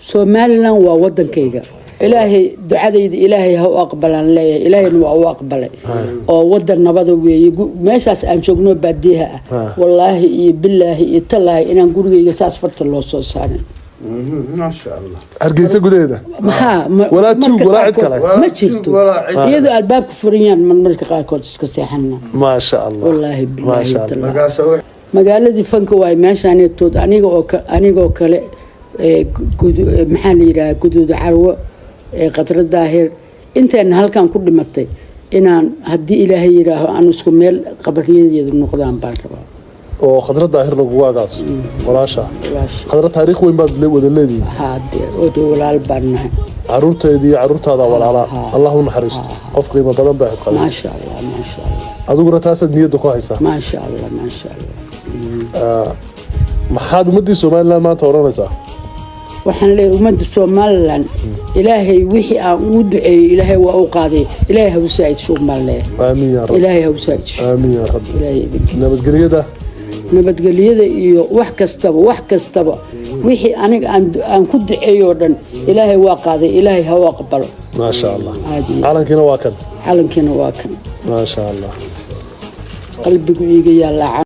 Somaliland waa wadankayga. Ilaahay ducadayda ilaahay ha u aqbalaan leeyahay, ilaahayna waa u aqbalay oo wadan nabada weeye. Meeshaas aan joogno baadiyaha ah, wallaahi iyo bilaahi iyo tallaahi inaan gurigayga saas farta loo soo saarin. Maasha Allah. Hargeysa gudaheeda? Maxaa Walaa tuug, marka walaa cid qaarkood kale. Ma jirto. Walaa cid kale. Iyadoo albaabka furan yaan marmarka qaarkood iska seexana. Maasha Allah. Wallaahi bilaahi Maasha Allah. tallaahi. Markaasa Magaaladii fanka waay meeshaanetood. Aniga oo anigoo kale maxaa la yidhaha, Guduuda Carwo, Qadro Daahir, inteena halkan ku dhimatay, inaan haddii Ilaahay yidhaaho aan isku meel qabarniyadeedu noqdaan baan rabaa. Oo Khadra Daahir lagugu agaas, walaasha? Walaasha. Khadra taariikh weyn baad wada leedihiin. Haa dee, oo dee walaal baan nahay. Caruurteedii iyo caruurtaada walaalaa. Ha. Allah u naxariisto, qof qiimo badan baa ahayd Khadra. Maasha Allah, maasha Allah. Adiguna taasaad niyadda ku haysaa. Maasha Allah, maasha Allah. Maxaad ummaddii Somaliland maanta odhanaysaa? Waxaan leeyahay ummadda Somaliland, Ilaahay wixii aan ugu duceeyey Ilaahay waa u qaaday. Ilaahay ha u saa'id baan leeyahay. Aamiin yaa Rabbi. Ilaahay ha u saa'id. Aamiin yaa Rabbi. Ilaahay idinkiisa. Nabadgelyada. Nabadgelyada iyo wax kastaba, wax kastaba, wixii aniga aan ku duceeyo oo dhan Ilaahay waa qaaday. Ilaahay ha u aqbalo. Maasha Allah. Aad iyo Calankiina waa kan. Calankiina waa kan. Maasha Allah. Qalbigu iiga yaallaa.